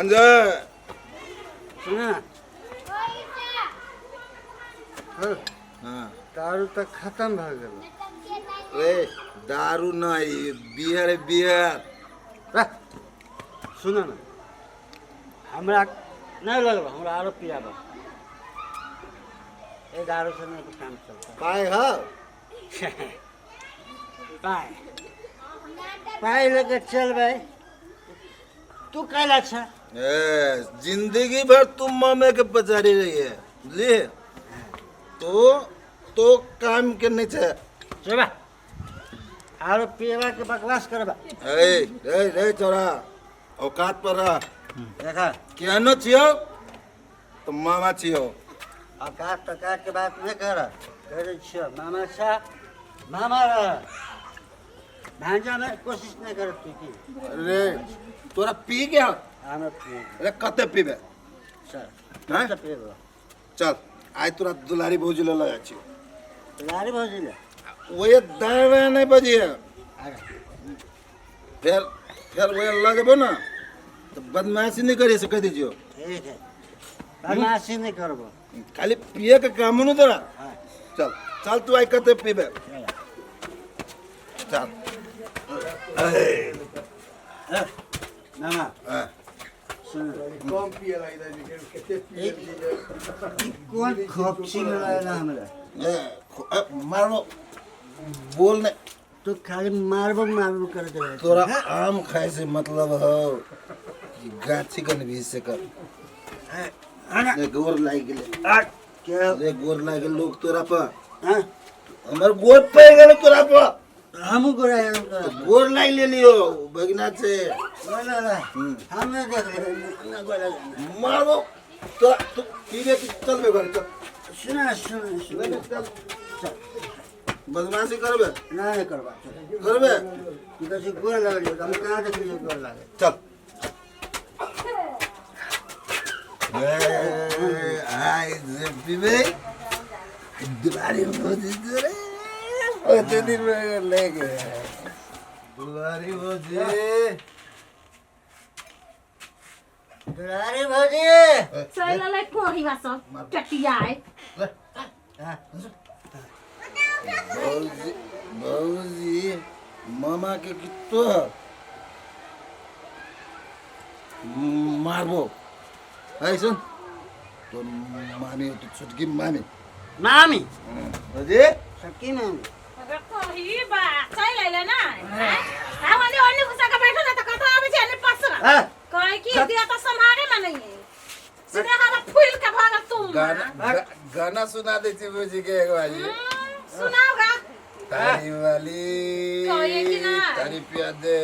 भांजा। सुना। हाँ। दारू तऽ खत्म भऽ गेल। रे दारू नहीं, बियर है, बियर। सुन न, हमरा नहीं लगल, हमरा आरो पियाबो। ए दारू से नहीं काम चलता। पाए हो? पाए पाए लेके चलबै तू कैला छ? ए, जिंदगी भर तुम मामे के पचारी रही है, बुझलिए? तो काम के नहीं छे। चला आरो पियबा के बकवास करबा। ए रे रे चोरा, औकात पर रह। देखा। केहनो छियो तो मामा छियो। औकात तकात के बात नहीं कर, कह दै छियो मामा छा, मामा रह, भांजा में कोशिश नहीं कर तू की। अरे तोरा पी गया? हम पी। अरे कते पीबे? चल। हैं? कते पीबे? चल आइ तोरा दुलारी भौजी लऽ जाइ छियो। दुलारी भौजी ले? ओए दाएं बाएं नहीं बजिए। अरे। फिर फिर ओए लऽ जेबो ना तो बदमाशी नहीं करिए से कह दीजियो। ठीक है, बदमाशी नहीं करबो। खाली पिए के काम नहीं तोरा। हाँ। चल चल तू आइ कते पीबे, चल। मामा। हाँ। सुन। कम पिए लागि जाइ छै, कते पिए? ई कोन खोपची में लागल हमरा? ए, मारो बोल नहीं। तू खाली मारबो मारबो करते रहे। तोरा आम खाए से मतलब हो कि गाछी कन भी से कर। रे गोर लागि गेलै। के? रे गोर लागि गेल लोग तोरा पर। हाँ? हमर गोर पड़ि गेल तोरा पर। हमहूँ गोर आयल तोरा पर। गोर लागि लेलियो भगिना से। ना ना ना, हम नहीं देख रहे ना गोर लागल। मारबो तोरा। तू पीबे कि चलबे घरे? चल। सुना सुना सुना। नहीं, चल बदमाशी करबे? नहीं करबा। करबे? तू कहै छी गोर लागल, हम कहाँ देखलियै गोर लागल? चल। आइ जे पीबे दुलारी भौजी रे, ओते दिन में लेके दुलारी भौजी। दुलारी भौजी। चलि एलै कोढ़िवा सब टटियाए। भौजी भौजी मामा के की तोहर मारबो है। सुन तो मामी तो छोटकी मामी। मामी। भौजी। छोटकी मामी। अगर कोही बा चलि एलै ने आँय? आ ओने ओने घुसा के बैठो ने तऽ कतऽ आबै छै एने पसरा। हाँ। कहै की दिया तऽ सम्हारे में नहीं है, सीधे हवा फूल के भगल तुम। गाना गाना सुना दे छी भौजी के एक बारी। सुनाओ गा। तारी वाली। कहिए कि ना? तारी पिया दे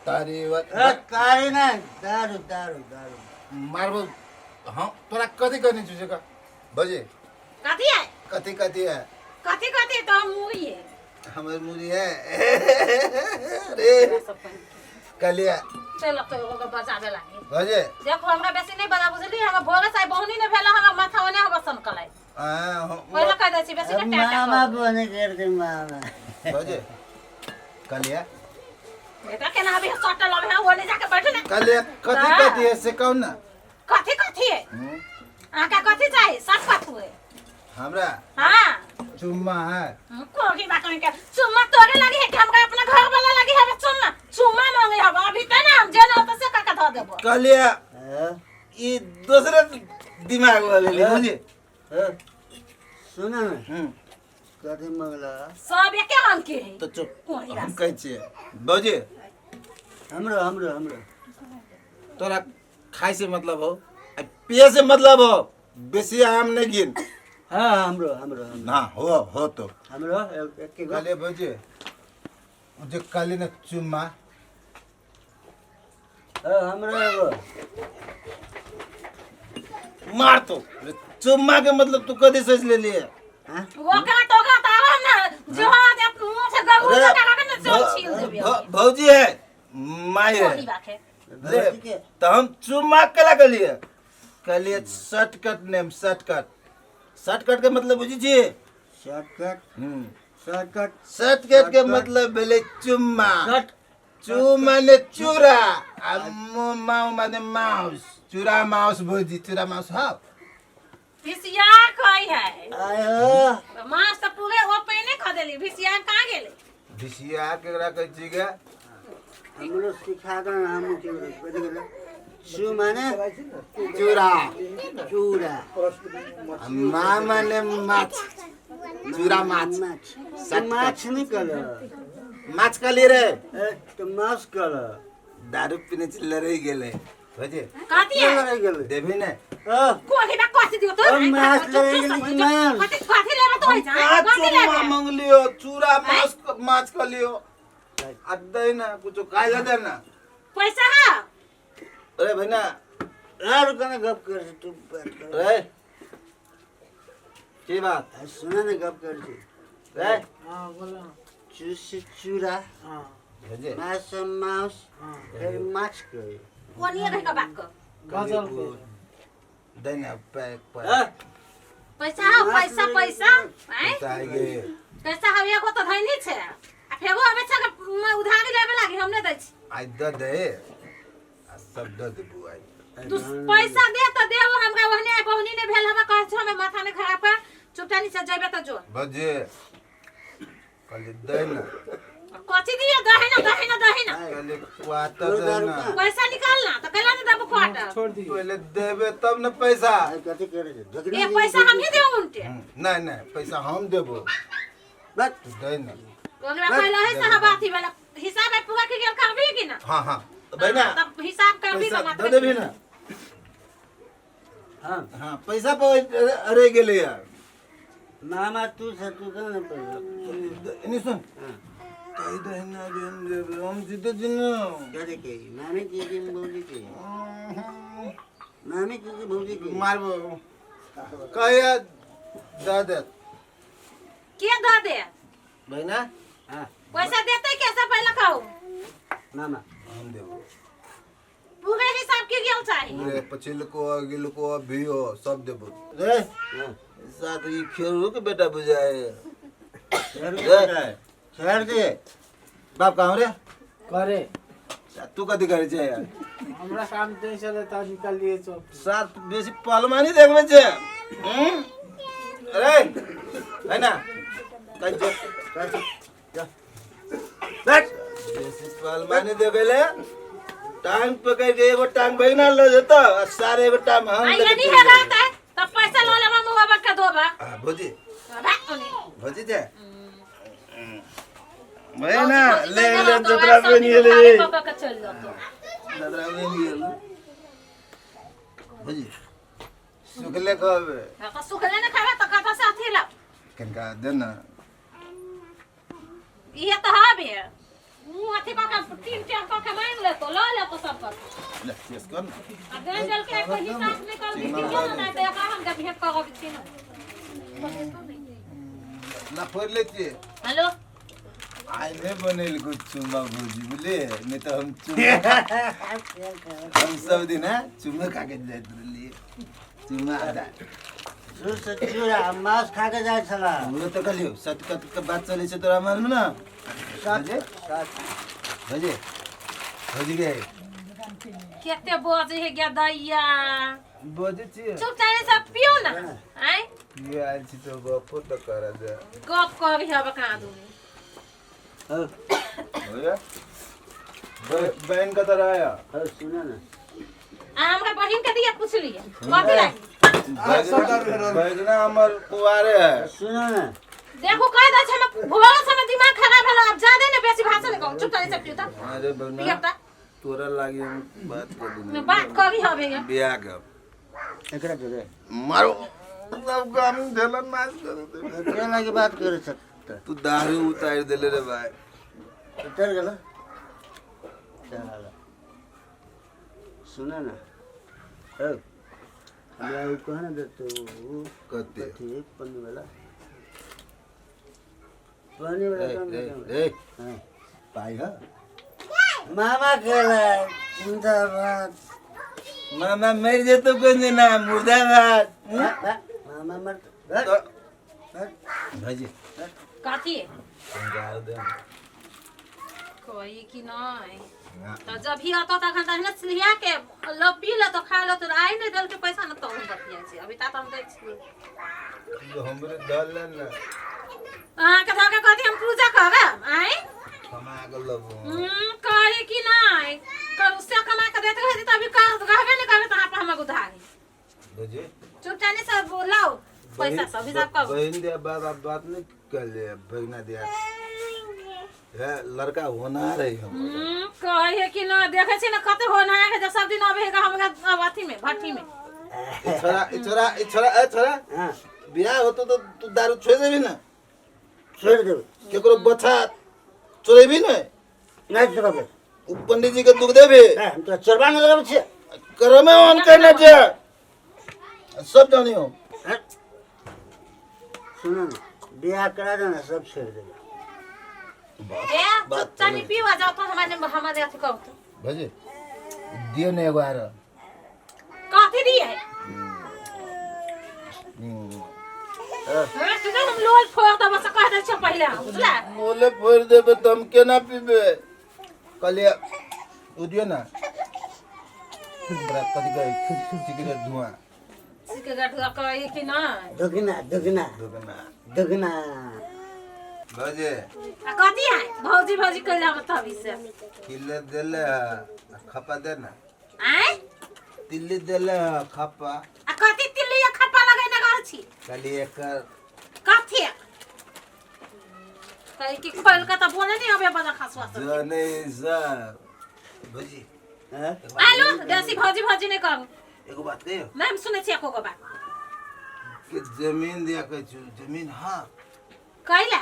तारी वाली। ए, तारी नहीं, दारू दारू दारू। मारबो। हाँ तोरा कथी कहने छु से का भौजी? कथी है? कथी कथी है? कथी कथी तो मुड़ी है। हमर मुरी है अरे कलिया। चलो तो एगो के बजाबे लागी। भौजी। देखो, हमरा बेसी नहीं बजा, बुझली? हमरा भोरे से बहनी नहीं भेला, हमरा माथा ओने हमरा सनकलै। पहिले कह दै छी बेसी अब के टाटा। मामा बने कर दे मामा। भौजी कलिया। बेटा केना अभी सटल अभी है, ओने जाके बैठे ने। कलिया कथी हाँ। कथी है से कहू ना। कथी कथी है? अहाँके कथी चाही? सब कथू है। हमरा? हाँ। चुम्मा है। कोगी बा कहीं के चुम्मा तोरे लगी है कि हमरा अपना घर वाला लगी है? चुम्मा चुम्मा मांगे हब अभी ते ना हम जेना होता से काका धऽ देबो। कलिया। हाँ, ई दूसरे दिमाग वाले ले बुझी। हाँ। सुन ना, कथी मंगला? सब एके रंग के है। तो चुप। कोही हम कहै छियै भौजी। हमरो हमरो हमरो। तोरा खाइ से मतलब हो आ पिए से मतलब हो, बेसी आम नहीं गिन। हाँ, हमरो हमरो हमरो। ना हो हो तो। हमरो एक गो। कहलिए भौजी जे कहली ना चुम्मा। हाँ, हमरो एगो। मार तो चुम्मा के मतलब तू कदी सोच ले लिए? हाँ? ओकरा तो ओकरा तो आरो ना जो हाथ अपने मुंह से गबू अरे, से काका के ना चल छील देबे। भौजी है माई है। कोही बात है। ले, भौजी के तो हम चुम्मा कला कहलिए कहलिए शॉर्टकट नेम शॉर्टकट। शॉर्टकट के मतलब बुझी छी? Shortcut shortcut. शॉर्टकट के मतलब भेलै चुम्मा। शॉर्ट चू माने चूरा आ माउ माने माउस। चूरा माउस भौजी, चूरा माउस हौ। भिसिया कही है। आयो माछ तऽ पूरे ओ पेने खा देली, भिसिया कहाँ गेलै? भिसिया केकरा कहै छी गे? हमरो सिखा दे ना, हम के कथी गेलै? चू माने चूरा, चूरा, आ मा माने माछ। चूरा माछ। माछ माछ नहीं कल माछ कहली रे। ए तो माछ कल। दारू पीने छी लड़ै गेलै भौजी। कथी है? लड़ै गेलै? देबही ने? ओ कोही बा कथी दियो तो? ओ, माछ लड़ै गेलै कि माछ? कथी कथी लेबे तो? जा का कथी चूमा लेबे? मंगलियो चूरा माछ माछ कहलियो आ दे ना कुछो खाय ला दे ना। पैसा है? अरे भैना यार कने गप कर छी तू बात कर। रे की बात? आ, सुन ने गप कर छी। रे हाँ बोला। चू से चूरा, हाँ भौजी माछ से मांस, फिर माछ कहे। कोनिए रह के बात कर। गजल के दे ना पैक हाँ, पैक। पैसा है? पैसा पैसा आय पैसा आइ गे। पैसा हवे एगो तऽ धैनी छै आ फेरो आबै छै के उधारी लेबे लागी, हम नहि दै छी। आइ दऽ दे आ सब दऽ देबू आइ। तू पैसा दे तऽ देबो हमरा, ओहने आइ बहुनी नहि भेल। हमरा कहै छौ हमे माथा नहि खराब कर, चुपचाप से जइबे तऽ जो। भौजी कहली दे ना। कथी दियो? दही ना, दही ना, दही ना। कहली क्वार्टर दे ना। पैसा निकाल ना तऽ कैला नहि देबो क्वार्टर? छोड़ दिए। पहले देबे तब ने पैसा। आ, कथी करे छै? ढकनी ए पैसा हम ही देबो उनटे। नहीं नहीं, पैसा हम देबो। बस। तू दे ना। ओकरा पहिले ही से हवा अथी वाला हिसाब है पूरा के गेल करबी कि ना? हाँ हाँ भैना। तब हिसाब करबी पैसा तऽ दऽ देबही ना? हाँ। हाँ पैसा पर अरे गेलै यार। मामा तू से तू दे ना पैसा। एनी सुन। हाँ। कहि दही ना जे हम देबै, हम जीते छी ना। कथी के? मामी के की भौजी के? मामी के की भौजी के? मारबो कहिया दऽ देत। के दऽ दे? भैना। हाँ। पैसा देते कैसे पहले कहू। मामा हम देबो। पूरे हिसाब के गेल चाही। पूरे पछिलको अगिलको अभियो सब देबो रे। हाँ। साथ ई खेरू के बेटा बुझाए। छेड़ दे, छेड़ दे। बाप कहाँ रे? करे। तू कथी करै छै यार? हमरा काम नहीं चले तो निकाल लिए सब। साथ बेसी पहलवानी देखबै छै। हम्म? अरे है ना कहि जो। जा बैठ। बेसी पहलवानी देखै ले टांग पकड़ के एगो टांग बैगना ल जेतो आ सारे एगो टांग हम आ लेके यदि चलि है जेबै। रहता है तब पैसा लो लेबा मुआ के दोबा। आ भौजी। भाग ओने। भौजी जे भैना ले ले जतरा बनि गेलै। कऽ के चलि जेतौ। जतरा बनि गेल भौजी, सुखले कहबै। हाँ, तऽ सुखले ने खाबे तऽ कतऽ से अथी लाउ? कनिका दे ना। इहे तऽ हबे मुँह अथी कऽ के तीन चार कऽ के मांगि लेतो, लऽ लेतो सब पर। ले केस कर ना। आ देन जल के कोई हिसाब निकाल के दियो ना, नहीं तऽ एकरा हम जब भेंट करब छी ना। ला फोड़ि लै छियै। हेलो। आइ नहि बनेलको चूमा भौजी, बुझलियै? नहि तऽ हम चूमा हम सब दिन है चूमे खा के जाइत रहलियै, चूमा आधा। चूर से चूरा माछ खा के जाइ छला। हमरो तऽ कहलियौ सत कत के बात चलै छै तोरा मालूम ना? भौजी। सात। भौजी भौजी गे। कते बजै है गे दैया। बजै छियै। चुप चाहे सब पियो ना आँय। पिए आयल छी तऽ गपो तऽ करऽ दे। गप करी हब कहाँ दूनी। हो। भैया बहन कतऽ रहै? हो सुन ना। आ हमरा बहिन के दिया पुछलिए कथी लागी? बैगना हमर कुआरे है। सुन ना। देखो कह दै छै हम भोरे से हमर दिमाग खराब भेल, आब जादे ने बेसी भाषण नहि कहू, चुप चाहे सब पियो तऽ। अरे बहना। पियब तऽ। तोरा लागी हम बात कर ने बात करी हबे गे। बियाह के एकरा दे। मारो सब काम देलन मार कर दे। एकरा लागी बात करे छ? तू दारू उतार देले रे भाई। उतर गेल। चल सुन ना, हो हमरा उ कह ना देतो उ। कते? कथी पन्नी वाला, पानी वाला ए कौन ए देतो? ए। हाँ। पाई ह। मामा केला जिंदाबाद। मामा मर जेतो कोन दिना, मुर्दाबाद। मामा मर तो भाजी कथी? गाल दे। कथी? कोई कि नहीं तो जब ही आता तखन तहने लिया के लो पी लो तो खा लो तो आई नहीं दल के पैसा न तो हम बतिया छी अभी ता तो हम दै छी। तू हमरे दल ले ना। अहाँ के धके कहती हम पूजा करब आइ कमा के लबो। कहे कि नहीं कर उससे कमा के देते रहती तभी कर रहबे नहीं करबे तो पर हम उधारी बुझे चुपचानी सब लाओ पैसा सब हिसाब कर। बहन दिया बात आप बात नहीं कर ले बहना दिया है लड़का होना रही हम। कहे कि ना देखे छी ना कते होना है जब सब दिन आबे है हमरा अब अथी में भट्ठी में। छोरा छोरा छोरा ए छोरा हां बियाह होतो तो तू दारू छोड़ देबी ना? छोड़ देबे। केकरो बच्चा चोरेबी ना? नहीं चोरेबे। उ पंडित जी के दुख देबे? हम तो चोरबा न लगब छी। करमे ऑन करना छे सब जानी हो। सुनो ना बियाह करा देना सब छोड़ देबे। ए चुपचाप पीवा जाओ तो हमारे हमारे अथी कहो तो भजे दियो ने एगो आर कथी दिए हां सुनो हम लोल फोड़ दब से कह दे छ पहिले बुझला। मोले फोड़ देबे त हम केना पीबे? कहलिए उ दियो ना बड़ा कथी कहै सिगरेट धुआं। सिगरेट धुआं कहे कि ना दुगना दुगना दुगना दुगना भजे आ कथी है भौजी भौजी कह जाब तभी से किले देले खपा दे ना। आय तिल्ली देले खपा आ कथी तिल्ली या खपा लगै ना रहल छी? कहली एकर कथी कहे कि खोल के त बोले नहीं अबे बजा खसवा सब जने सर भजी हां आलो देसी भौजी भौजी नहीं करू। एगो बात कहियो? नहीं हम सुनै छी एको गो बात कि जमीन दिया कहै छु जमीन। हां कैला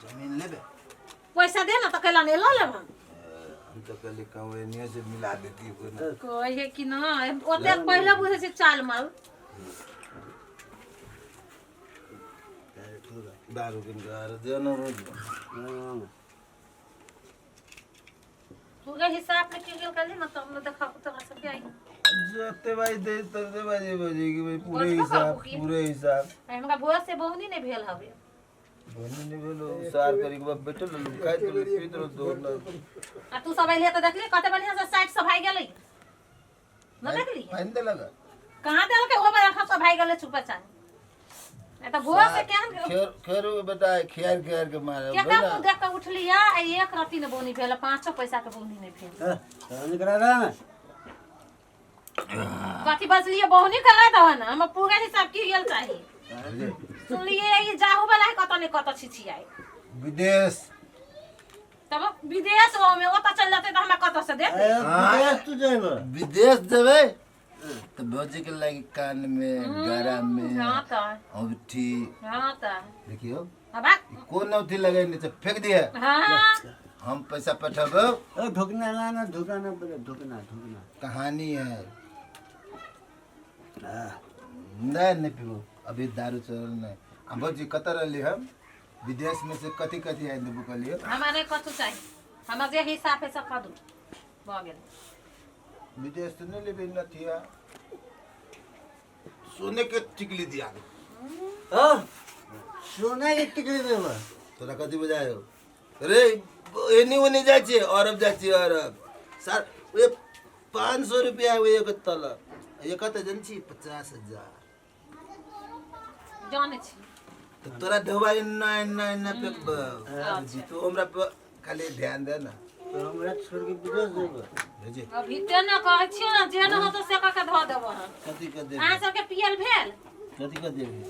जमीन लेबे? पैसा दे ना तो कैला नहीं ल लेब हम। हम तो कहली कहूँ एनियो से मिला देती कोई ना। कहे कि ना ओते पहिले बुझै छै चाल माल। दारू किन के आर दियो ना रोज। पूरा हिसाब में की गेल कहली ना तो हम देखा तोरा सब के आई जते भाई दे तते बाजे बजे कि भाई पूरे हिसाब पूरे हिसाब। हमरा भोर से बहुनी नहीं भेल हवे। बोनी नहीं भेलो सार करी के बाद बैठल रहलू खाइत रहलू पीत रहलू दौड़ल। आ तू सब अइले त देखली कते बढ़िया से साइड सब भाई गेलै न देखली? पानि देलक कहाँ देलकै ओ बड़ा सब भाई गेलै चुपा चाह। ए त भोर से केहन खेर खेर बेटा खेर खेर के मारे के का मुंह देख के उठली आ एक रत्ती ने बोनी भेल 5 पैसा के बोनी नहीं भेल। हां करा दे ना कथी बजलिए बोनी करा दह ना हम पूरा हिसाब की गेल चाही। सुनलिए ई जाहू वाला है कत ने कत छिछियाई विदेश तब विदेश ओ में ओत चल जाते त हमरा कत से दे। विदेश तू जेबे? विदेश जेबे तो भौजी के लागी कान में गरा में हां त औठी। हां त देखियो अब कोन औठी लगैने छै फेंक दिए। हां हम पैसा पठाबो। ओ ढुकना लाना ढुकाना बोले ढुकना ढुकना कहानी है। नहीं नहीं पीबो अभी दारू चल नहीं। हम भौजी कत रहली हम विदेश में से कथी कथी आइन देबो कहलियो? हमारे कथू चाहिए हमरा जे हिसाब है सब कदू भ गेल। विदेश से नहीं लेबे नथिया सोने के टिकली दिया। हां सोना के टिकली देबो तोरा कथी बुझायो रे? एनी ओनी जाइ छियै अरब जाइ छियै अरब सर वे 500 रुपया वे एक तलब ये कते जन छी 50,000 जानै छी तो तोरा ढोबाई नहीं नहीं नहीं फेंकबो तू हमरा पर खाली ध्यान दे ना। तो हमरा छोड़ के विदेश जेबो? भौजी अभी ते न कहै छियो ना जे न होतो से कह के धऽ देबो हम। कथी के देबे? अहाँ सबके पियल भेल? कथी के देबे?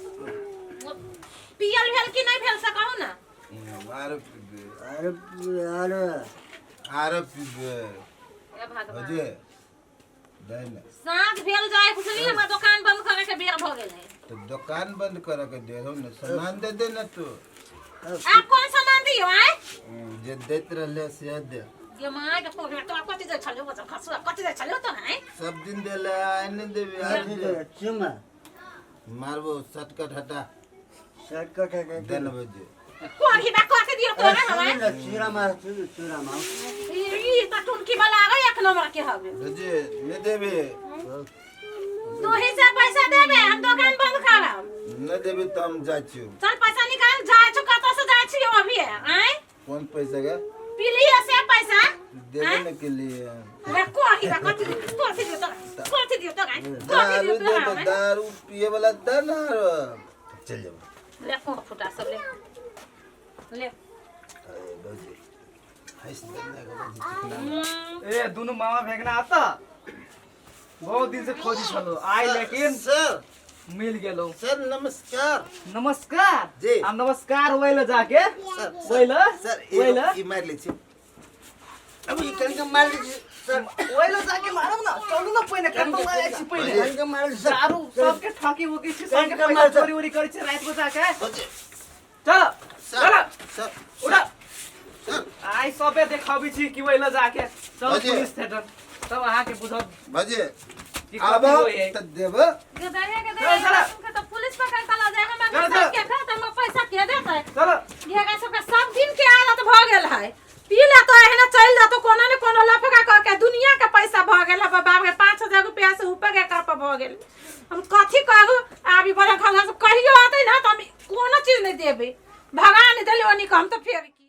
पियल भेल कि नहीं भेल से कहू ना। आरो पीबे अरे अरे आरो पीबे। ए भगवान भौजी दे ना। साँझ भेल जाय बुझलिए हमरा दुकान बंद करे के बेर भ गेल है। तो दुकान बंद करे के दे रहो ना सामान दे दे ना तू। आप कौन सामान दियो आय? जे देत रहले से दे। गे माय के पोखरा तो कथी जाय छलियो बच्चा खसुआ कथी जाय छलियो तो आय? सब दिन देले आय नहीं देबे आज दे। चुमा मारबो शर्टकट हटा। शॉर्टकट हटा दे ना भौजी। कोही बा कथी दियो तोरा हमार? चूरा मार चूरा मार ई त टुनकी वाला आगे एक नंबर के हवे। भौजी नहीं देबे। तू ही से पैसा देबे हम दुकान बंद करब। नहीं देबे त हम जाइ छियो। चल पैसा निकाल जाइ छौ कतौ से जाइ छियो अभी आय? कौन पैसा के? पीलिए से देबे न के लिए। रे कथी रे कथी कथी दियो तो, कथी दियो तो, कथी दारू दियो दे तो? दो, दारू पिए वाला दे ना, चल जाओ। ले को फुटा सब ले ले। अरे भौजी, हंस दे ना भौजी, चिकना। ए दुनू मामा भेगना आता बहुत दिन से खोजी छलो आई, लेकिन सर मिल गेलो। सर नमस्कार। नमस्कार। जी। आ नमस्कार वैल जाके सर वैल सर वैल ई मार ले छी, अब ई कनिक मार ले छी सर। वैल जाके मारब ना, चलू ना पहिने, कतौ मारै छी पहिने। कनिक मार सर। दारू सबके ठकी उकी छी, सबके कनिक पैसा मार सर। चोरी उरी करै छी राति को जाके। भौजी। चल। सर। चल। सर। उठा। सर। आइ सबे देखाबै छी कि वैल जाके चल। भौजी। पुलिस थिएटर तब अहाँके बुझब भौजी। कि आब कथी होइ है। त देब। गदरिया के चल, चल। दे तो पुलिस पकड़ के ला जाए हमरा। चल, पैसा चल। के खा त हमरा पैसा के देतै? चल। घेगा सबके सब दिन के आदत भऽ गेल है, पी ले तो एहने चलि जेतौ कोनो ने कोनो लफड़ा कऽ के। दुनिया के पैसा भऽ गेल है बाप रे, 5000 रुपया से ऊपर के कर पर भऽ गेल। हम कथी करू आबी बड़ा घर से कहियो अतै ना तऽ हम कोनो चीज नहि देबै, भगा नहि देली ओनी के हम तऽ फेर की।